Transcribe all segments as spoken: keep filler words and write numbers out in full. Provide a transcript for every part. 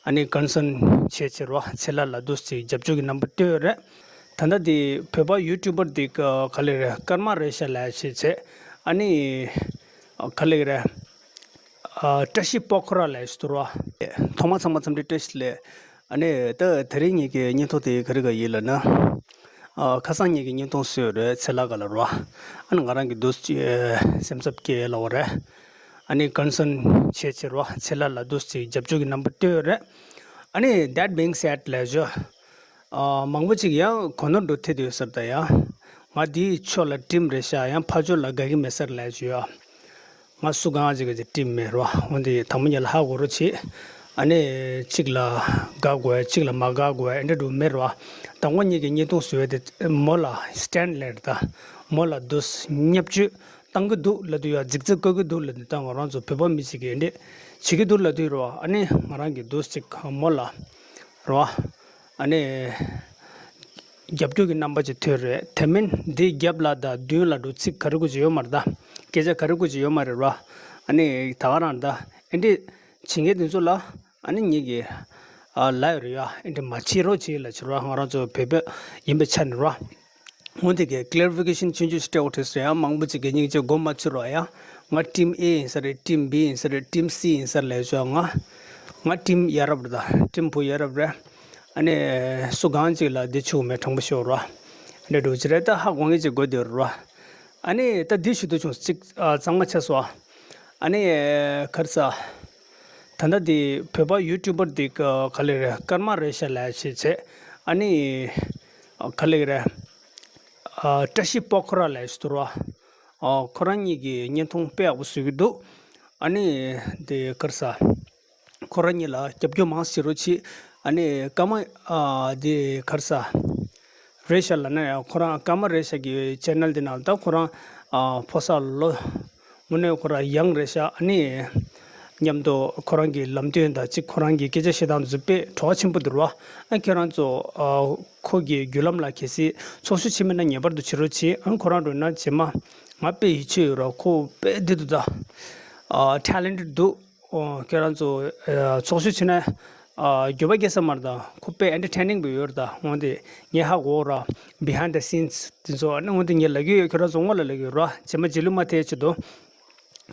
ཨ་ནི་ཀོན་སན་བྱས་བྱས་རོ། ཚེ་ལྷ་ལ་འདུག་ཅིག་རྒྱབ་སྐྱོར་གྱི་རྣམ་པ་སྟོན་ཡོད་རེད། ད་ལྟ་དེ་བོད་པ་ཡུ་ཊུབ་པར་དེ་ག་ལེ་རེད། ཀརྨ་རེ་ཤ་ལབ་བྱས་བྱས། ཨ་ནི་ག་ལེ་རེད། ཨ། བཀྲ་ཤིས་པོ་ཁོ་ར་ལབ་ཞིག་འདུག་རོ། ཐོག་མ་ཚང་མ་འཚམས་འདྲི་བཀྲ་ཤིས་བདེ་ལེགས། ཨ་ནི་ད་དེ་རིང་ངེད་ཀྱི་བརྙན་ཐུང་དེ་ག་རེ་ག་ཡིན་ལབ་ན། ཨ། ཁ་སང་ངེད་ཀྱི་བརྙན་ཐུང་བཟོས་ཡོད་རེད། ཚེ་ལྷ་ག་ལ་རོ། ཨ་ནི་ང་རང་གི་འདུག་ཅིག་སེམས་འཚབ་སྐྱེ་ལབ་པ་རེད། ཨ་ནི་ཀོན་སན་བྱས་བྱས་རོ། ཚེ་ལྷ་ལ་འདུག་ཅིག་རྒྱབ་སྐྱོར་གྱི་རྣམ་པ་སྟོན་ཡོད་རེད། ཨ་ནི་that being said ལབ་ཞོ། ཨ། མང་པོ་ཅིག་ཡང་གོ་ནོར་འགྲོ་ཐེབས་ཡོད་ས་རེད་ད་ཡ། ང་དེའི་ཕྱོགས་ལ་ཊིམ་རེད་ཤག་ཡང་ཕར་ཕྱོགས་ལ་དགའ་གི་མེད་ས་རེད་ལབ་ཞོ་ཡ། ང་སུ་གང་ཅིག་གི་ཊིམ་མེད་རོ། འོན་ཏེ་དང་པོ་ཉིད་ལ་ཧ་གོ་རོགས་བྱེད། ཨ་ནི་གཅིག་ལ་དགའ་དགོས་གཅིག་ལ་མ་དགའ་དགོས་ཨེ་འདྲ་འགྲོ་མེད་རོ། དང་པོ་ཉིད་ཀྱི་བརྙན་ཐུང་བཟོས་ཏེ་མོ་ལ་སི་ཊེན་ཌ་ལེན་ད། མོ་ལ་འདུག་བརྙས་བཅོས་བཏང་གི་འདུག་ལབ་དུས་ཡ། རྫིག་རྫིག་བཀོད་ཀྱི་འདུག་ལབ་དུས་ད་ང་རང་ཚོ་བོད་པ་མི་ཞིག་གིས་ཨེ་འདྲ་བྱེད་ཀྱི་འདུག་ལབ་དུས་རོ། ཨ་ནི་ང་རང་གིས་འདུག་ཅིག་མོ་ལ་རོ། ཨ་ནི་རྒྱབ་སྐྱོར་གྱི་རྣམ་པ་ཅིག་ཐོན་རེད། དེ་མིན་འདི་རྒྱབ་ལ་ད་མདུན་ལ་འགྲོ་ཚིག་ག་རེ་དགོས་ཀྱི་ཡོད་མ་རེད་ད། སྐད་ཆ་ག་རེ་དགོས་ཀྱི་ཡོད་མ་རེད་རོ། ཨ་ནི་ད་ག་རང་ད་ཨེ་འདྲ་བྱེད་མཁན་དེ་ཚོ་ལ་ཨ་ནི་ངེད་ཀྱིས་ཨ་ལབ་ཡོད་རེད་ཡ། ཨེ་འདྲ་མ་བྱེད་རོགས་བྱེད་ལབ་བྱེད་རོ། ང་རང་ཚོ་བོད་པ་ཡིན་པའི་ཆ་ནས་རོ། འོན་ཏེ་གི་ཀི་ལེ་རི་ཕི་ཀེ་ཤན་ཆུང་ཆུང་ཞིག་སྤྲད་དགོས་ཐུག་ཟེར་ཡང་མང་པོ་ཅིག་གི་སྙིང་རྗེ་མགོ་མ་ཚོས་རོགས་ཡ། ང་ཊིམ་ཨེ་ཡིན་ས་རེད། ཊིམ་བི་ཡིན་ས་རེད། ཊིམ་སི་ཡིན་ས་རེད་ལབ་ཤོག་ང་ང་ཊིམ་ཡ་རབས་རེད། ཊིམ་བུ་ཡ་རབས་རེད། ཨ་ནི་སུ་གང་ཅིག་ལ་འདི་ཆུག་མེད་དྲང་པོ་ཤོད་རོགས། འདྲ་འགྲོ་ཅི་རེད་ད་ཧ་གོ་ངེས་ཅིག་དགོས་དེ་རོགས། ཨ་ནི་ད་འདི་ཞུ་དུ་བྱུང་ཅིག་ཨ་གཙང་མ་ཆགས་སོ། ཨ་ནི་ག་རེ་ཟ། ད་ལྟ་དེ་བོད་པ་ཡུ་ཊུབ་པར་དེ་ག་ལེ་རེད། ཀརྨ་རེ་ཤ་ལབ་བྱས་བྱས། ཨ་ནི་ག་ལེ་རེད། ཨ། བཀྲ་ཤིས་པོ་ཁོ་ར་ལབ་ཞིག་འདུག་རོ། ཨ། ཁོ་རང་གཉིས་ཀྱི་བརྙན་ཐུང་དཔེ་ཡག་པོ་བཟོ་གི་འདུག་ཨ་ནི་དེ་ག་རེ་ཟ། ཁོ་རང་གཉིས་ལ་རྒྱབ་སྐྱོར་མང་བྱེད་རོགས་བྱེད། ཨ་ནི་ཀརྨ། ཨ། དེ་ག་རེ་ཟ། རེ་ཤ་ལབ་ན་ཡང་ཁོ་རང་ཀརྨ་རེ་ཤ་གི་ཆེ་ནལ་དེ་ནང་ལ་ད་ཁོ་རང་ཨ་ཕོ་གསར་ལོ། དངོས་གནས་ཁོ་རང་ཡང་རེད་ཤག་ཨ་ནི་མཉམ་དུ་ཁོ་རང་གི་ལམ་སྟོན་དང་གཅིག་ཁོ་རང་གི་སྐད་ཆ་བཤད་སྟངས་དེ་ཚོ་དཔེ་བྲོ་བ་ཆེན་པོ་འདུག་རོ། ཨ་ཁྱེད་རང་ཚོ་ཨ་ཁོ་གི་བརྒྱུད་ལམ་ལ་གལ་སྲིད་ཚོགས་ཞུགས་བྱེད་མིན་ན་ངེས་པར་དུ་བྱེད་རོགས་བྱེད། ཨ་ཁོ་རང་འགྲོ་ན་རྗེས་མ་ང་དཔེ་ཡིད་ཆེས་ཡོད་རོ། ཁོ་དཔེ་བདེ་འདུག་ད། ཨ་ཊེ་ལེན་ཊེཌ་འདུག་ཨོ། ཁྱེད་རང་ཚོ་ཨ་ཚོགས་ཞུགས་བྱེད་ན་ཨ་འགྱོད་པ་སྐྱེ་ས་མ་རེད་ད། ཁོ་དཔེ་ཨེན་ཊར་ཊེ་ནིང་པོ་ཡོད་རེད་ད། འོན་ཏེ་ངས་ཧ་གོ་ར། བྷི་ཧའིན་ཌི་ད་སིན་སི་དེ་ཚོ་ཨ་ནི་འོན་ཏེ་ངས་ལབ་ཀྱི་ཡོད། ཁྱོད་རང་ཚོ་སྔོན་ལ་ལབ་ཀྱི་ཡོད་ར། རྗེས་མ་རྗེས་ལུས་མ་ཐེབས་ཆེད་དུ།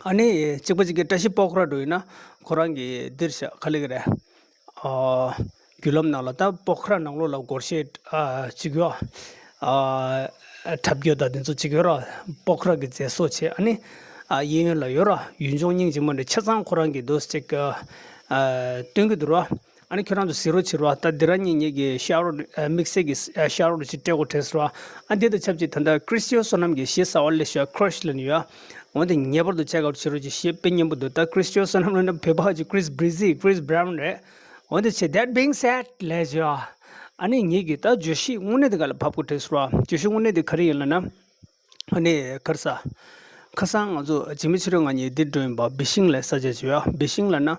ཨ་ནི་གཅིག་པ་གཅིག་གི་བཀྲ་ཤིས་པོ་ཁོ་ར་འགྲོ་ཡིན་ན་ཁོ་རང་གི་འདིར་ཤ་ག་ལེ་གི་རེད། ཨ་བརྒྱུད་ལམ་ནང་ལ་ད་པོ་ཁ་ར་ནང་ལོགས་ལ་སྒོར་གཞས་ཨ་གཅིག་ཡོད། ཨ་འཁྲབ་རྒྱུ་དང་དེ་ཚོ་གཅིག་ཡོད་ར། པོ་ཁ་ར་གི་མཛད་སྒོ་བྱས། ཨ་ནི་ཨ་གཡས་གཡོན་ལ་ཡོད་ར། ཡུལ་ལྗོངས་སྙིང་རྗེ་མོ་འདྲ་ཆ་ཚང་ཁོ་རང་གི་འདུག་ཅིག་ཨ་སྟོན་གྱི་འདུག་ར། ཨ་ནི་ཁྱོད་རང་ཚོ་གཟིགས་རོགས་བྱེད་ར། ད་འདི་ར་ཉིད་ངེད་ཀྱི་ཤ་རོ་དམིགས་བསལ་གྱི་ཤ་རོ་ཅིག་སྤྲད་དགོས་དྲན་སོང་ར། ཨ་འདི་དང་ཆབས་ཅིག་ད་ལྟ་ཀྲིས་ཊི་ཡོ་བསོད་ནམས་ཀྱི་གཞས་གསར་པ་སླེབས་ཤག་ཁྲོ་ཤི་ལབ་ནི་ཡོད། འོན་ཏེ་ངེས་པར་དུ་ཆེ་གར་བྱེད་རོགས་ཀྱི་གཞས་དཔེ་སྙན་པོ་འདུག་ད་ཀྲིས་ཊི་ཡོ་བསོད་ནམས་ལབ་ན་བོད་པ་ཧ་ཅིག་ཀྲིས་བྷི་རི་ཛི་ཀྲིས་བྷ་རའུན་རེད། འོན་ཏེ་ཆེ། That being said ལས་བྱོས། ཨ་ནི་ངེད་ཀྱིས་ད་བརྗོད་གཞི་དངོས་གནས་དེ་ག་ལ་བབས་དགོས་དྲན་སོང་ར། བརྗོད་གཞི་དངོས་གནས་དེ་ག་རེ་ཡིན་ལབ་ན། ཨ་ནི་ག་རེ་ཟ། ཁ་སང་ང་ཚོ་འཇིགས་མེད་ཆོས་སྒྲོན་ང་གཉིས་འདིར་འགྲོ་ཡིན་པ་བི་ཤིང་ལ་ས་ཆ་ཅིག་ཡོད། བི་ཤིང་ལབ་ན། ཨ།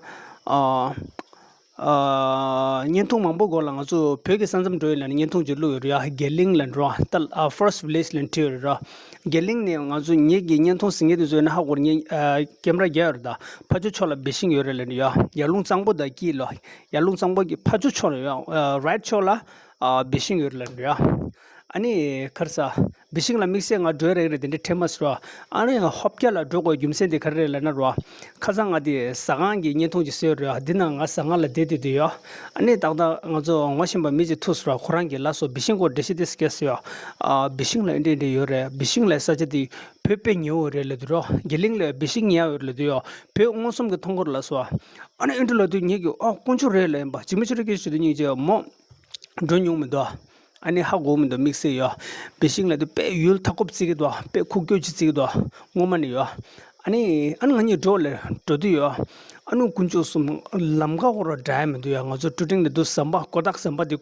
ཨ། བརྙན་ཐུང་མང་པོ་སྒང་ལ་ང་ཚོ་བོད་ཀྱི་ས་མཚམས་འགྲོ་ཡིན་ལབ་ནས་བརྙན་ཐུང་ཅིག་བླུགས་ཡོད་རེད་ཡ། དགེ་གླིང་ལབ་འགྲོ། ད་ཨ་ཕར་སི་ཊི་བི་ལེ་ཇི་ལབ་བྲིས་ཡོད་རེད་ར། དགེ་གླིང་ནས་ང་ཚོ་ངེད་ཀྱི་བརྙན་ཐུང་གཟིགས་མཁན་དེ་ཚོ་ཡིན་ན་ཧ་གོ་རེད། ངས་ཨ་ཀེམ་ར་རྒྱག་ཡོད་རེད་ད། ཕར་ཕྱོགས་ཕྱོགས་ལ་བི་ཤིང་ཡོད་རེད་ལབ་ནས་ཡ། ཡར་ཀླུང་གཙང་པོ་དང་དཀྱིལ་ལ། ཡར་ཀླུང་གཙང་པོ་གི་ཕར་ཕྱོགས་ཕྱོགས་ལ་ཡ། ཨ་རའིཊ་ཕྱོགས་ལ་ཨ་བི་ཤིང་ཡོད་རེད་ལབ་ནས་ཡ། ཨ་ནི་ག་རེ་ཟ། བི་ཤིང་ལ་དམིགས་བསལ་ང་འགྲོ་ཡ་རེད་རེད་དེ་འདྲ་དྲན་མ་སོང་ར། ཨ་ནི་ང་ཧོབ་རྒྱ་ལ་འགྲོ་དགོས་རྒྱུ་མཚན་དེ་ག་རེ་རེད་ལབ་ན་ར། ཁ་སང་ང་དེ་ཟ་ཁང་གི་བརྙན་ཐུང་ཅིག་བཟོས་ཡོད་རེད་ཡ། འདི་ན་ང་ཟ་ཁང་ལ་བསྡད་བསྡད་དུས་ཡ། ཨ་ནི་ཏག་ཏག་ང་ཚོ་ངོ་ཤེས་པ་མི་ཅིག་ཐུག་སོང་ར། ཁོ་རང་གིས་ལབ་སོང་། བི་ཤིང་སྐོར་འགྲེལ་བཤད་དེ་སྐྱེས་སོང་ཡ། ཨ་བི་ཤིང་ལ་འདི་འདྲ་འདི་འདྲ་ཡོད་རེད། བི་ཤིང་ལ་ས་ཆ་དེ་བོད་དཔེ་ཉེ་བོ་རེད་ལབ་དུས་ར། དགེ་གླིང་ལ་བི་ཤིང་ཉེ་བོ་རེད་ལབ་དུས་ཡ། བོད་མངོན་སུམ་གྱི་མཐོང་གི་རེད་ལབ་སོང་། ཨ་ནི་ཨེ་འདྲ་ལབ་དུས་ངེད་ཀྱིས་ཨ་དཀོན་མཆོག་རེད་ལབ་ཡིན་པ། འཇིགས་མེད་ཆོས་སྒྲོན་གྱིས་ཞུ་དུས་སྙིང་རྗེ་མོ། འགྲོ་མྱོང་མི་འདུག་ཨ་ནི་ཧ་གོ་མི་འདུག་དམིགས་བསལ་ཡོད། བི་ཤིང་ལབ་དུས་དཔེ་ཡུལ་མཐའ་འཁོབ་བརྩི་གི་འདུག་དཔེ་ཁུག་ཀྱོག་ཅིག་བརྩི་གི་འདུག་སྔོན་མ་ནས་ཡོད། ཨ་ནི་ཨ་ནི་ང་གཉིས་འགྲོ་ལ་འགྲོ་དུས་ཡོད། ཨ་ནི་དཀོན་མཆོག་གསུམ། ལམ་ཁ་ཁོ་རང་འདྲ་ཡ་མི་འདུག་ཡ། ང་ཚོ་ཀྲུ་ཀྲིང་ལ་འདུག་ཟམ་པ་ཀོ་ཏག་ཟམ་པ་དེ་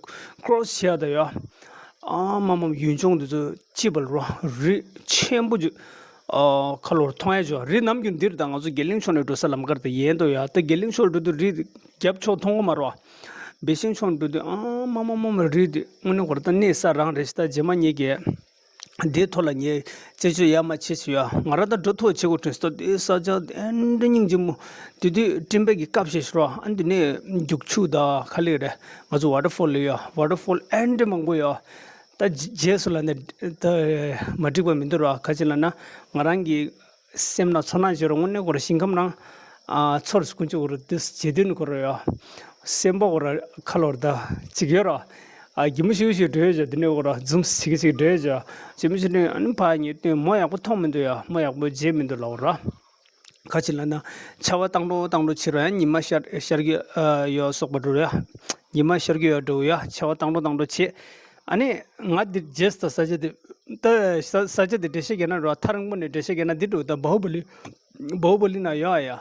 ཀྲོ་སི་བྱེད་ཡ་ད་ཡོད། ཨ་མ་མ་ཡུལ་ལྗོངས་འདི་ཚོ་ཅི་བ་ལ་རི་ཆེན་པོ་ཅིག་ཨ་ཁ་ལོར་མཐོང་ཡ་ཅིག་རི་ནམ་རྒྱུན་འདིར་དང་ང་ཚོ་དགེ་ལེགས་ཕྱོགས་ནས་འགྲོ་ས་ལམ་ཁར་དེ་ཡན་དོ་ཡ། ད་དགེ་ལེགས་ཕྱོགས་འགྲོ་དུས་རི་རྒྱབ་ཕྱོགས་མཐོང་གི་མ་རེད་བ། བི་ཤིང་ཕྱོགས་འགྲོ་དུས་ཨ་མ་མ་མ་མ་རི་དེ་དངོས་གནས་ཁོ་ར་ད་གནས་ས་རང་རེད་ཤག་ད་རྗེས་མ་ངེད་ཀྱིས་ འདིའི་ཐོག་ལ་ངས་རྩད་གཅོད་ཡར་མར་བྱེད་ཤེས་ཡ། ང་རང་ད་འགྲོ་ཐུབ་བྱེད་དགོས་དྲན་སོང་། དེ་ས་ཆ་ཨེ་འདྲ་སྙིང་རྗེ་མོ། དེ་དུས་སྤྲིན་པ་གི་སྐབས་ཤིག་རེད་བ། ཨ་འདི་ནས་རྒྱུག་ཆུ་དང་ག་ལེར་རེད། ང་ཚོ་ཝ་ཊར་ཕོལ་ཡོད་ཡ། ཝ་ཊར་ཕོལ་ཨེ་འདྲ་མང་པོ་ཡོད། ད་རྗེས་སུ་ལ་ནས་ད་མ་འགྲིག་པ་མི་འདུག་ར། ག་ཅི་ལབ་ན་ང་རང་གི་སེམས་ནང་ཚོར་སྣང་བྱེད་རོགས། དངོས་གནས་ཁོ་ར་ཞིང་ཁམས་ནང་ཨ་ཚོར་ཀུན་སྤྱོད་ཁོ་ར་དེ་བྱེད་དུས་ནི་ཁོ་ར་ཡ། སེམས་པ་ཁོ་ར་ཁ་ལོར་ད་ཅིག་ཡོད་ར། ཨ་གི་མོ་ཤིག་ཤིག་འགྲོ་ཡོད་ཅག་དེ་ནས་ཁོ་ར་འཛུམ་ཞིག་ཞིག་འགྲོ་ཡོད་ཅག་ཅི་མོ་ཞིག་ནས་ཨ་ནི་ཕ་ཉེ་དུས་མོ་ཡག་པོ་མཐོང་མི་འདུག་ཡ། མོ་ཡག་པོ་མཇལ་མི་འདུག་ལབ་ར། ག་ཅི་ལབ་ན་ཆར་པ་བཏང་འགྲོ་བཏང་འགྲོ་བྱེད་ར། ཡང་ཉི་མ་ཤར་ཤར་གི་ཡོད་སོག་པ་འགྲོ་ར། ཉི་མ་ཤར་གི་ཡོད་འགྲོ་ཡ། ཆར་པ་བཏང་འགྲོ་བཏང་འགྲོ་བྱེད། ཨ་ནི་ང་འདིར་རྗེས་སུ་ས་ཆ་དེ་ད་ས་ས་ཆ་དེ་འགྲེལ་བཤད་རྒྱག་ན་ར། ཐག་རིང་པོ་ནས་འགྲེལ་བཤད་རྒྱག་ན་འདི་འགྲོ། ད་བྷ་ཧུ་བ་ལི་བྷ་ཧུ་བ་ལི་ན་ཡོད་ཡ།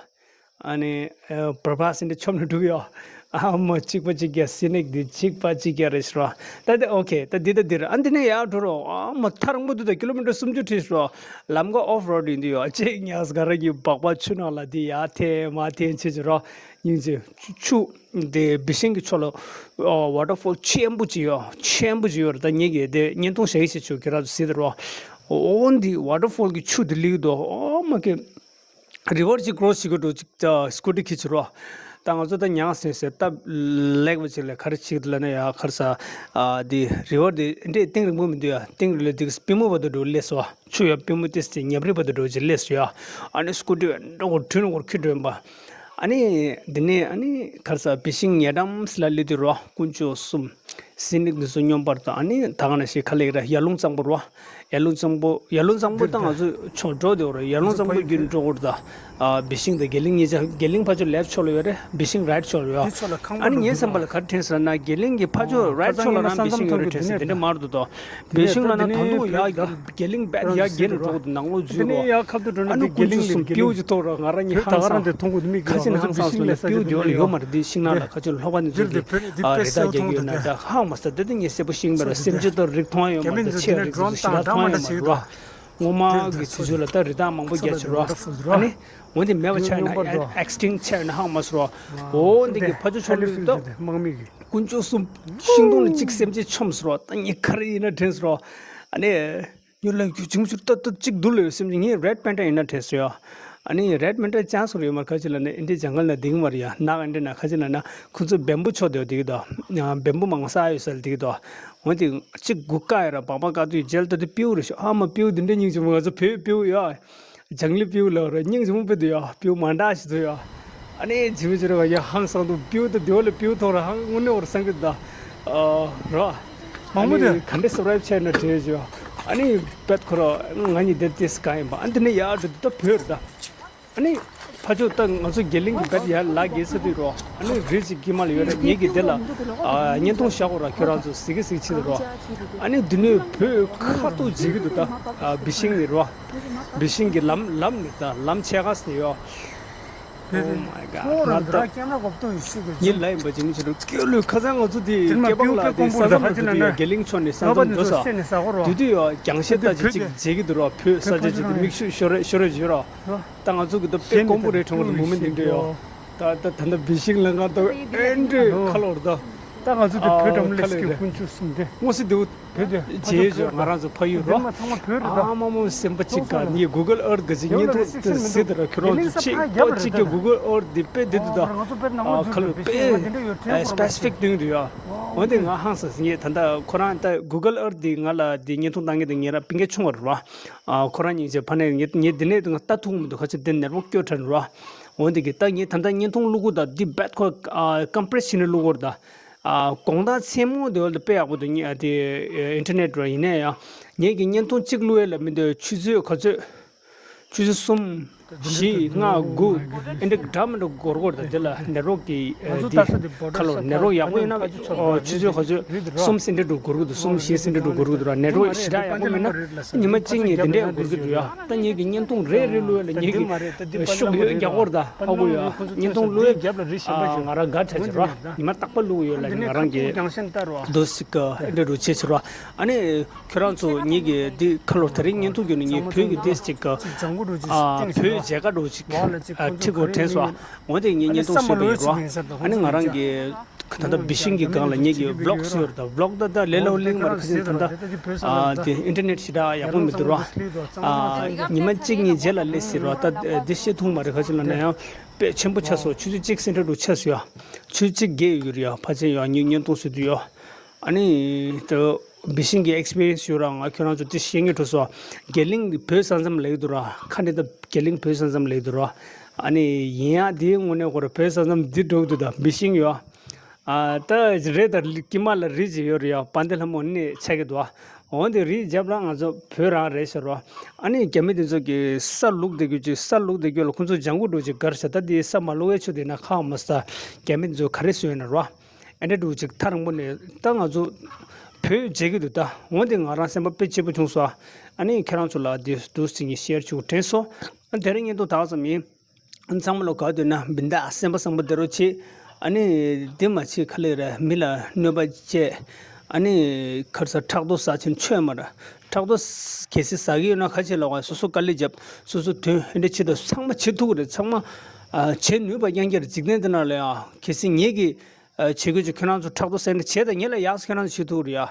ཨ་ནི་ཨ་པྲ་བྷ་སི་འདི་མཆོང་ནས་འགྲོ་གི་ཡོད། ཨ་མ་གཅིག་པ་གཅིག་རྒྱག་སི་ནེག་འདི་གཅིག་པ་གཅིག་རྒྱག་རེད་ཟེར་བ། ད་དེ་ཨོ་ཁེ། ད་འདི་ད་འདིར་ཨ་འདི་ནས་ཡར་འགྲོ་རོགས། ཨ་མ་ཐག་རིང་པོ་འདུག་ད་ཀི་ལོ་མི་ཊར་སུམ་ཅུ་ཁྲི་ཟེར་བ། ལམ་ཀ་ཨོཕ་རོཌ་ཡིན་འདི་ཡོད། ཅིག་ཉག་ག་ར་གི་སྦག་སྦག་ཆུ་ནང་ལ་འདི་ཡར་འཐེན་མར་འཐེན་བྱེད་ཀྱི་རོགས། སྙིང་རྗེ། ཆུ་ཆུ་འདི་བི་ཤིང་གི་ཕྱོགས་ལ་ཝ་ཊར་ཕོལ་ཆེན་པོ་ཅིག་ཡོད། ཆེན་པོ་ཅིག་ཡོད་རེད། ད་ངེད་ཀྱིས་དེ་བརྙན་ཐུང་བཞག་གི་བྱེད་ཆོག་ཁྱེད་རང་ཚོ་གཟིགས་དང་རོགས། ཨོ་འདི་ཝ་ཊར་ཕོལ་གི་ཆུ་འདི་ལིག་འདུག་ཨོ་མ་ཀེ། རི་ཝར་ཅིག་ཀོ་རོ་སི་ཅིག་ད་སི་ཀུ་ཊི་ཁྱེར་ཆེ་རོ། ད་ང་ཚོ་ད་ཉག་སེ་སེ་སྟབས་ལེགས་པ་ཅིག་ལ་ག་རེ་བྱེད་ཀྱི་ལབ་ན་ཡ། ག་རེ་ཟ། ཨ་འདི་རི་ཝར་འདི་འདྲའི་གཏིང་རིང་པོ་མི་འདུག་ཡ། གཏིང་རིང་ལ་འདི་པུས་མོ་བར་དུ་འགྲོ་སླེབས་སོང་། ཆུ་ཡ་པུས་མོ་ཏིས་ཏི་ཉབ་རི་བར་དུ་འགྲོ་ཅིག་སླེབས་སོང་ཡ། ཨ་ནི་སི་ཀུ་ཊི་འདྲ་གོ་དྲུད་ནས་གོ་ཁྱེར་འགྲོ་ཡིན་པ། ཨ་ནི་འདི་ནས་ཨ་ནི་ག་རེ་ཟ། བི་ཤིང་ཉེ་འགྲམ་སི་ལ་སླེབས་དུས་རོ། དཀོན་མཆོག་གསུམ། སི་ནིག་འདི་ཚོ་སྙོམས་པར་དང་། ཨ་ནི་ད་ག་ནང་བཞིན་ག་ལེར་ཡར་ལུང་གཙང་པོ་རོ། ཡར་ལུང་གཙང་པོ། ཡར་ལུང་གཙང་པོ་ད་ང་ཚོ་ཕྱོགས་འགྲོ་དེ་རོ། ཡར་ལུང་གཙང་པོ་བརྒྱུད་འགྲོ་དགོས་རེད་ད། ཨ་བི་ཤིང་དང་དགེ་ལིང་གཉིས་ཆ། དགེ་ལིང་ཕར་ཕྱོགས་ལེབ་ཕྱོགས་ལ་ཡོད་རེད། བི་ཤིང་རའིཊ་ཕྱོགས་ལ་ཡོད། ཨ་ནི་ངའི་བསམ་པ་ལ་ག་རེ་དྲན་སོང་ན་དགེ་ལིང་གི་ཕར་ཕྱོགས་རའིཊ་ཕྱོགས་ལ་རང་བི་ཤིང་ཡོད་རེད་དྲན་སོང་། དེ་འདྲ་མ་རེད་དོ། བི་ཤིང་ལབ་ན་ད་དུང་ཡར་དགེ་ལིང་རྦད་ཡར་རྒྱས་ནས་འགྲོ་དགོས་འདུག་ནང་ལོགས་འཛུལ་རོ། ཨ་ནི་དཀོན་མཆོག་གསུམ། སྤྲེའུ་ཅིག་ཐོག་ར། ང་རང་གཉིས་ཧང་སངས་སོང་ལ། སྤྲེའུ་དེ་བ་ལ་ཡོད་མ་རེད། འདི་ཤིང་ནགས་ལ་ཁ་ཆེ་ལྷོ་པ་ནས་འཛུལ་ཏེ་ཨ་རི་ད་ག་རང་དེ་མཐོང་དགོས་མི་གི་ང་ཚོ་བི་ཤིང་ལ་ས་ཆ་ལ་ལྷོ་པ་ནས་འཛུལ་ཏེ་ཨ་རི་དྭགས་རྒྱག་གི་ཡོད་ན་འདྲ། ཧང་མ་སོང་། དེ་དུས་ངས་གསལ་པོ་ཤེས་ཀྱི་མ་རེད། སེམས་ཅན་དང་རིགས་མཐོང་ཡ་ཡོད་མ་རེད། ཆེ་རིགས་དེ་ཚོ་ཞེ་དྲག་མཐོང་ཡ་མ་རེད་རོ། སྔོན་མ་གི་དུས་ཚོད་ལ་ད་རི་དྭགས་མང་པོ་རྒྱག་བྱས་རོ། ཨ་ནི་འོན་ཏེ་མེད་པ་ཆགས་ན་ཨེག་སི་ཊིང་ཆགས་ན་ཧང་མ་སོང་རོ། འོ་འདི་གི་ཕ་ཆོ་ཆོ་ལུས་ད་དམག་མི་གི་དཀོན་མཆོག་གསུམ། ཤིང་སྡོང་ལ་གཅིག་སེམས་ཅན་མཆོངས་སོང་རོ། ད་ངས་ག་རེ་ཡིན་ན་དྲན་སོང་རོ། ཨ་ནི། ཉོ་ལ་རྒྱུ་ཅུང་ཟད་ཏོག་ཏོག་གཅིག་འདུག་ལོས་སེམས་ཀྱི་ངས་རེཌ་པན་ཊར་ཡིན་ན་དྲན་སོང་ཡ། ཨ་ནི་རེཌ་པན་ཊར་ཅང་སོང་ཡོད་མ་རེད། ག་ཅི་ལབ་ན་ཨིན་ཌི་ཇང་གལ་ན་འདིང་མ་རེད་ཡ། ནག་ཨིན་ཌི་ན་ག་ཅི་ལབ་ན་ཁོ་ཚོ་བེམ་བུ་ཆོག་དེ་བ་འདི་གི་དོ། བེམ་བུ་མང་ས་ཡོད་ས་ལ་འདི་གི་དོ། འོན་ཏེ་གཅིག་དགུ་ཀ་ཡ་ར་བག་མ་ཀ་དུས་རྗེས་ལ་ད་དུ་སྤྲེའུ་རེད་ཤོག་ཨ་མ་སྤྲེའུ་འདི་འདྲ་སྙིང་རྗེ་མོ། ང་ཚོ་བོད་སྤྲེའུ་ཡ། ལྗང་ལི་སྤྲེའུ་ལ་ར་སྙིང་རྗེ་མོ་དཔེ་འདུག་ཡ། སྤྲེའུ་མ་འདྲ་ཞིག་འདུག་ཡ། ཨ་ནི་ཇི་མི་ཇི་རེ་བ་ཡ་ཧང་སང་འདུག་སྤྲེའུ་ད་དེ་བ་ལ་སྤྲེའུ་ཐོག་ར་ཧང་དངོས་གནས་བར་སང་གི་ད། ར། མང་པོ་དེ། ཨ་ནི་ག་འདྲ་སབ་སི་ཀ་རའིབ་བྱས་ན་བྲེལ་བྱོས། ཨ་ནི་བེད་ཁོ་ར་ང་གཉིས་དེ་ཏེས་གང་ཡིན་པ། ཨ་འདི་ནས་ཡར་འགྲོ་དུས་ད་བོད་རེད་ད། ཨ་ནི་ཕ་ཆོས་ད་ང་ཚོ་དགེ་ལིང་གི་བེད་ཡར་ལ་རྒྱལ་ས་དུས་རོ། ཨ་ནི་རི་ཅིག་གི་མ་ལ་ཡོད་ར། ངེད་ཀྱི་དེ་ལ་བརྙན་ཐུང་བཞག་གོ་ར། ཁྱོད་རང་ཚོ་གཟིགས་གི་གཟིགས་ཆེད་དུ་རོ། ཨ་ནི་འདི་ནས་བོད་ཁ་ཐུག་མཇལ་གི་འདུག་ད། བི་ཤིང་ནས་རོ། བི་ཤིང་གི་ལམ་ལམ་ནས་ད་ལམ་ཕྱེད་ཀ་ནས་ཡོད། Oh my god. ང་ད་ཉིན་ལ་ཡིན་པ་ཅིག་མི་ཆེ་རུ་སྐྱོ་ལུས་ཁ་སང་ང་ཚོ་དེ་སྐྱེ་བང་ལ་དེ་ས་མཚམས་དུ་དུ་ཡ་དགེ་ལིང་ཕྱོགས་ནས་ས་མཚམས་འགྲོ་ས་དུས་དུ་ཡ་རྒྱང་ཤེལ་ལྟ་ཅིག་ཅིག་མཇལ་གི་འདུག་ར། བོད་ས་ཆ་ཅིག་དུ་མིག་ཆུ་ཤོར་རེ་ཤོར་རེ་བྱོས་ར། ད་ང་ཚོ་གི་ད་དཔེ་དཀོན་པོ་རེད་དྲན་གི་འདུག་མུ་མེན་དེ་འདྲ་ཡོད། ད་ད་ད་ད་བི་ཤིང་ལ་ང་ད་ཨེ་འདྲ་ཁ་ལོར་ད། ད་ང་ཚོ་དེ་བོད་འགྲམ་ལས་སྐྱེ་དཀོན་མཆོག་གསུམ་དེ། དངོས་སུ་དེའུ་བོད་དེ་ཕ་ཆོས་ཕ་ཆོས་ང་རང་ཚོ་ཕ་ཡུལ་རོ། ཨ་མ་མོ་སེམས་པ་གཅིག་ག་ནི་གུ་གལ་ཨར་ག་ཅིག་བརྙན་ཐུང་དེ་གཟིགས་དེ་ར། ཁྱོད་རང་ཚོ་གཅིག་པ་གཅིག་གི་གུ་གལ་ཨར་དེ་དཔེ་དེ་དུ་ད་ཁ་ལོ་དཔེ་སི་པེ་སི་ཕིག་དུ་ཡོད། འོན་ཏེ་ང་ཧང་སང་ངས་ད་ལྟ་ཁོ་རང་ད་གུ་གལ་ཨར་དེ་ང་ལ་དེ་བརྙན་ཐུང་བཏང་གི་དེ་ངས་ར་པིང་ག་ཆུང་བ་རེད་ར། ཁོ་རང་གཉིས་ཀྱི་ཕ་ནས་ངས་ངས་དེ་ནས་ང་ལྟ་ཐུབ་མི་འདུག་ཁ་ཆེ་དེ་ནེར་བོག་སྐྱོ་དྲན་ར། འོན་ཏེ་གི་ད་ངས་ད་ལྟ་བརྙན་ཐུང་བླུག་གོ་ད་དེ་བེད་ཁོ་ཀམ་པི་རེ་སི་བྱས་ནས་བླུག་གོ་ར་ད། ཨ་དགོང་དག་མཚན་མོ་དེ་བ་ལ་དཔེ་ཡག་པོ་འདུག་ཉེ་ཨ་དེ་ཨིན་ཊར་ནེཊ་ར་ཡིན་ན་ཡང་ངེད་ཀྱི་བརྙན་ཐུང་གཅིག་བླུག་ཡས་ལ་མི་འདོད། ཆུ་ཚོད་ག་ཚོད། ཆུ་ཚོད་གསུམ། བཞི། ལྔ། དགུ། ཨེ་འདྲ་འདྲ་མི་འདྲ་འགོར་འགོར་དང་དེ་ལ་ནེཊ་ཝོག་གི་དེ་ཁ་ལོ་ནེཊ་ཝོག་ཡག་པོ་ཡིན་ན་ཆུ་ཚོད་ག་ཚོད་གསུམ་སེ་འདྲ་འགྲོ་འགོར་གི་འདུག་གསུམ་བཞི་སེ་འདྲ་འགྲོ་འགོར་གི་འདུག་ར། ནེཊ་ཝོག་ཞེ་དྲག་ཡག་པོ་མིན་ན་ཉི་མ་གཅིག་གཉིས་དེ་འདྲས་འགོར་གི་འདུག་ཡ། ད་ངེད་ཀྱི་བརྙན་ཐུང་རེ་རེ་བླུག་ཡས་ལ་ངེད་ཀྱི་ཤོག་ཡོད་རྒྱག་གོ་ར་ད་ཧ་གོ་ཡ། བརྙན་ཐུང་བླུག་ཡས་ང་རང་དགའ་དྲགས་ཀྱི་ར། ཉི་མ་རྟག་པར་བླུག་ཡོད་ལ་ནི་ང་རང་གི་རྡོ་སིག་ག་འདྲ་རུ་བྱེད་ཆེ་ར། ཨ་ནི་ཁྱོད་རང་ཚོ་ངེད་ཀྱི་འདི་ཁ་ལོ་དེ་རིང་བརྙན་ཐུང་བརྒྱུད་ནས་ངས་བོད་ཀྱི་ཏེས་ཅིག་ག་ཨ་བོད་མཇལ་ཁ་འདྲ་ཅིག་ཁྲིད་དགོས་དྲན་སོང་། འོན་ཏེ་ངས་བརྙན་ཐུང་བཟོས་པ་ཡིན་ར། ཨ་ནི་ང་རང་གི་ ད་ལྟ་བི་ཤིང་གི་སྒང་ལ་ངེད་ཀྱི་བི་ལོག་ཟེར་ཡོད་རེད། ད་བི་ལོག་ད་ད་ལས་སླ་པོ་གླེང་མ་རེད། ཁ་ཅིག་ད་ལྟ་ཨ་དེ་ཨིན་ཊར་ནེཊ་ཞེ་དྲག་ཡག་པོ་མི་འདུག་རོ། ཨ་ཉི་མ་གཅིག་གཉིས་རྗེས་ལ་སླེབས་ཟེར་རོ། ད་འདི་བཤད་ཐུབ་མ་རེད། ཁ་ཅིག་ལ་ན་ཡང་དཔེ་ཆེན་པོ་ཆགས་སོང་། ཆུ་ཚོད་གཅིག་སེན་ཊར་དུ་ཆགས་སོང་ཡ། ཆུ་ཚོད་གཅིག་བརྒལ་ཡོད་རེད་ཡ། ཕལ་ཆེར་ཡ་ཉིན་བརྙན་ཐུང་བཟོ་དུས་ཡ། ཨ་ནི་ད་བི་ཤིང་གི་ཨེག་སི་པི་རི་ཡན་སི་ཡོད་ར། ང་ཁྱོད་རང་ཚོ་དེ་བཤད་ངེས་འགྲོ་སོང་། རྒྱ་གླིང་གི་བོད་ས་མཚམས་ལབ་ཀྱི་འདུག་ར། ཁ་ནས་ད་རྒྱ་གླིང་བོད་ས་མཚམས་ལབ་ཀྱི་འདུག་ར། ཨ་ནི་ཡིན་ཡང་དེའི་དངོས་གནས་ཁོ་ར་བོད་ས་མཚམས་འདི་འགྲོ་གི་འདུག་ད་བི་ཤིང་ཡོད། ཨ་ད་རེད། ད་དཀྱིལ་མ་ལ་རི་ཅིག་ཡོད་རེད་ཡ། དཔལ་ལྡན་ལྷ་མོ་ནས་ཆགས་ཀྱི་འདུག་འོན་ཏེ་རི་རྒྱབ་ལ་ང་ཚོ་བོད་རང་རེད་ཟེར་རོ། ཨ་ནི་རྒྱ་མི་དེ་ཚོ་གིས་ས་བླུགས་བསྡད་རྒྱུ་ཅིག་ས་བླུགས་བསྡད་རྒྱུ་ལ་ཁོ་ཚོ་ལྗང་གུ་འདྲ་ཅིག་དཀར་ཟེར། ད་དེ་ས་མ་བླུགས་པའི་ཆུ་དེ་ན་ཁག་མ་ས། རྒྱ་མི་དེ་ཚོ་ག་རེ་བཟོས་ཡོད་ན་རོ། ཨེ་འདྲ་འདྲ་ཅིག་ཐག་རིང་པོ་ནས་ད་ང་ཚོ་བོད་མཇལ་གྱི་འདུག་ད་འོན་ཏེ་ང་རང་སེམས་པ་དཔེ་སྐྱིད་པོ་བྱུང་སོང་། ཨ་ནི་ཁྱེད་རང་ཚོ་ལ་དེ་འདུག་སེ་ངས་ཤེར་བྱེད་དྲན་སོང་། ཨ་དེ་རིང་བརྙན་ཐུང་དག་ཙམ་ཡིན། ཚང་མ་ལ་ག་དུས་ན་བིན་ད་སེམས་པ་བཟང་པོ་བསྡད་རོགས་བྱེད། ཨ་ནི་དེ་མ་བྱེད་ཁ་ལས་ར་མི་ལ་གནོད་པ་བྱས། ཨ་ནི་ཁར་ས་ཕྲག་དོག་ཟ་ཆེན་ཆོས་མ་ར། ཕྲག་དོག་གལ་སྲིད་ཟ་གི་ཡོད་ན་ཁ་ཆེ་ལོག་སོ་སོ་དཀའ་ལས་བརྒྱབ། སོ་སོ་དོན་ཨེ་འདྲ་བྱེད་དོ། ཚང་མ་བྱེད་ཐུབ་ཀྱི་རེད། ཚང་མ་ཨ་བྱེད་ནུས་པ་རྐྱང་རྐྱང་རེད། འཇིག་རྟེན་འདི་ན་ལ་ཡ་གལ་སྲིད་ངེད་ཀྱིས་ཨ་བྱེད་དགོས་ཀྱི་ཁྱོད་རང་ཚོ་ཕྲག་དོག་ཟ་ན་བྱེད་དང་ངེད་ལ་ཡག་སོ་ཁྱོད་རང་ཚོ་བྱེད་ཐུབ་ཀྱི་རེད་ཡ།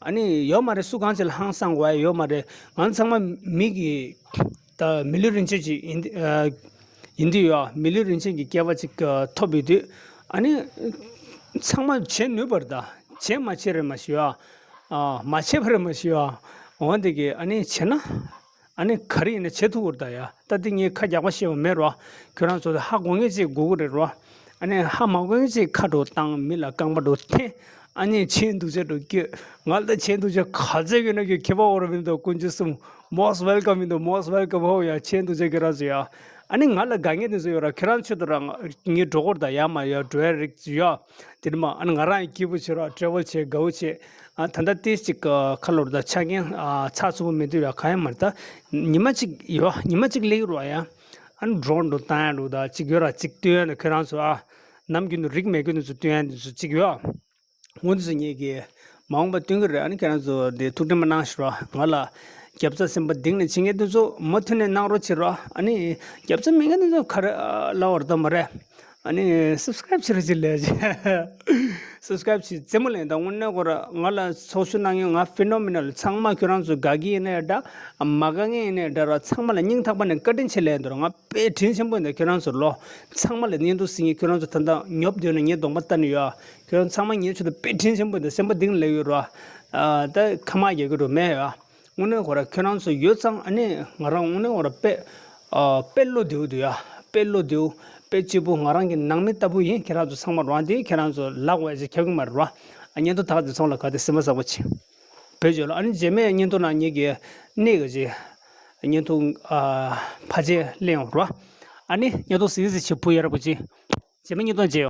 ཨ་ནི་ཡོད་མ་རེད། སུ་གང་ཅིག་ལ་ཧང་སང་དགོས་ཡ་ཡོད་མ་རེད། ང་ཚང་མ་མི་གི་ད་མི་ལུས་རིན་ཆེན་ཅིག་ཡིན་དུས་ཡིན་དུས་ཡ་མི་ལུས་རིན་ཆེན་གྱི་སྐལ་བ་ཅིག་ཐོབ་ཡོད་དུས། ཨ་ནི་ཚང་མ་བྱེད་ནུས་པར་ད་བྱེད་མ་བྱེད་རེད་མ་ཞུ་ཡ། མ་བྱེད་པ་རེད་མ་ཞུ་ཡ། འོན་ཏེ་གི་ཨ་ནི་བྱེད་ན། ཨ་ནི་ག་རེ་ཡིན་ན་བྱེད་ཐུབ་ཀྱི་རེད་ད་ཡ། ད་འདི་ངས་ཁ་རྒྱག་པ་བཤད་པ་མེད་རོ། ཁྱོད་རང་ཚོ་ཧ་གོ་མཁན་ཅིག་དགོས་ཀྱི་རེད་རོ། ཨ་ནི་ཧ་མ་གོ་མཁན་ཅིག་ཁ་འགྲོ་བཏང་། མི་ལ་རྐང་པ་འགྲོ་འཐེན། ཨ་ནི་ཆེས་འདུག་ཆེ་འགྲོ་སྐྱོད། ང་ལ་ད་ཆེས་འདུག་ཆེ་ག་ཚད་ཡོད་ན་ཁྱོད་ཁྱད་པར་འོ་ར་མི་འདུག་དཀོན་མཆོག་གསུམ། Most welcome མི་འདུག Most welcome ཧོ་ཡ། ཆེས་འདུག་ཆེ་ཁྱོད་རང་ཚོ་ཡ། ཨ་ནི་ང་ལ་དགའ་ངེས་དེ་ཚོ་ཡོད་ར། ཁྱོད་རང་ཚོ་ད་རང་ངས་འགྲོ་སྐོར་ད་ཡ་མ་ཡ་འགྲོ་ཡ་རིགས་ཡ། དེ་ནི་མ་ཨ་ནི་ང་རང་ཡི་སྐྱིད་པོ་བྱེད་རོགས། ཊེ་རེ་ཝལ་བྱེད། དགའ་བོ་བྱེད། ཨ་ད་ལྟ་ཏིས་ཅིག་ཁ་ལོར་ད་ཆ་རྐྱེན་ཨ་ཚགས་ཚུད་པོ་མི་འདུག་ཡ། གང་ཡང་མ་རེད། ད་ཉི་མ་གཅིག་ཡོད། ཉི་མ་གཅིག་སླེབས་རོགས་ཡ། ཨ་ནི་ཌོ་རོན་འགྲོ་བཏང་ཡ་འགྲོ་ད་ཅིག་ཡོད་ར། ཅིག་སྟོན་ཡ་ནི་ཁྱོད་རང་ཚོ་ཨ་ནམ་རྒྱུན་དུ་རིག་མེད་རྒྱུན་དུ་ཚོ་སྟོན་ཡ་འདི་ཚོ་ཅིག་ཡོད། འོ་འདི་ཚོ་ངེད་ཀྱིས་མ་འོངས་པ་སྟོན་གི་རེད། ཨ་ནི་ཁྱེད་རང་ཚོ་འདི་ཐུགས་ཁྲལ་མ་གནང་ཞུ་རོགས། ང་ལ་རྒྱབ་རྩ་སེམས་པ་གཏིང་ནས་བྱེད་མཁན་དེ་ཚོ་མུ་མཐུད་ནས་གནང་རོགས་བྱེད་རོགས། ཨ་ནི་རྒྱབ་རྩ་མེད་མཁན་དེ་ཚོ་ག་རེ་ལབ་པ་རེད་ད་མ་རེད། ཨ་ནི་སབ་སི་ཀ་རེབ་བྱེད་རོགས་བྱེད་ལས་བྱེད། སབ་སི་ཀ་རེབ་བྱེད་རྩེད་མོ་ལེན་དང་། དངོས་གནས་ཁོ་ར་ང་ལ་ཚོགས་ཞུགས་གནང་མཁན་ང་ཕི་ནོ་མི་ནལ་ཚང་མ་ཁྱོད་རང་ཚོ་དགའ་གི་ཡིན་ནའི་འདྲ། མ་དགའ་མཁན་ཡིན་ནའི་འདྲ་ར། ཚང་མ་ལ་སྙིང་ཐག་པ་ནས་བཀའ་དྲིན་ཆེ་ལབ་འདུག་ར། ང་དཔེ་དྲིན་ཆེན་པོ་ཡིན་ད་ཁྱོད་རང་ཚོ་ལོ། ཚང་མ་ལ་བརྙན་ཐུང་གཟིགས་མཁན་ཁྱོད་རང་ཚོ་ད་ལྟ་ཉོབ་སྡོད་ན་ངའི་གདོང་པ་ལྟ་ནི་ཡོད། ཁྱོད་རང་ཚང་མ་ངའི་ཆེད་དུ་དཔེ་དྲིན་ཆེན་པོ་ཡིན་ད། སེམས་པ་གཏིང་ལ་ཡོད་ར། ཨ་ད་ཁ་མ་རྒྱག་གི་འགྲོ་མེད་ཡ། དངོས་གནས་ཁོ་ར་ཁྱོད་རང་ཚོ་ཡོད་ཙང་ཨ་ནི་ང་རང་དངོས་གནས་ཁོ་ར་དཔེ་ཨ་དཔེ་བློ་བདེ་བོ་འདུག་ཡ། དཔེ་བློ་བདེ་བོ་དཔེ་སྐྱིད་པོ། ང་རང་གི་ནང་མི་ལྟ་བུ་ཡིན། ཁྱེད་རང་ཚོ་ཚང་མ་རང་དེ་ཁྱེད་རང་ཚོ་ལག་བས་ཅིག་ཁྱབ་གི་མ་རེད་ར། ཨ་བརྙན་ཐུང་དག་དེ་ཚོང་ལ་ག་དེ་སེམས་པ་གསོ་བ་བྱེད། བོད་བརྗོད་ལ་ཨ་ནི་རྗེས་མའི་བརྙན་ཐུང་ནང་ངེད་ཀྱི་གནས་གི་ཅིག་བརྙན་ཐུང་ཨ་ཕལ་ཆེར་གླེང་ཡོང་རོགས། ཨ་ནི་བརྙན་ཐུང་གཟིགས་གཟིགས་བྱེད། བུ་ཡ་རབས་པོ་ཅིག་རྗེས་མའི་བརྙན་ཐུང་མཇལ་ཡོང་།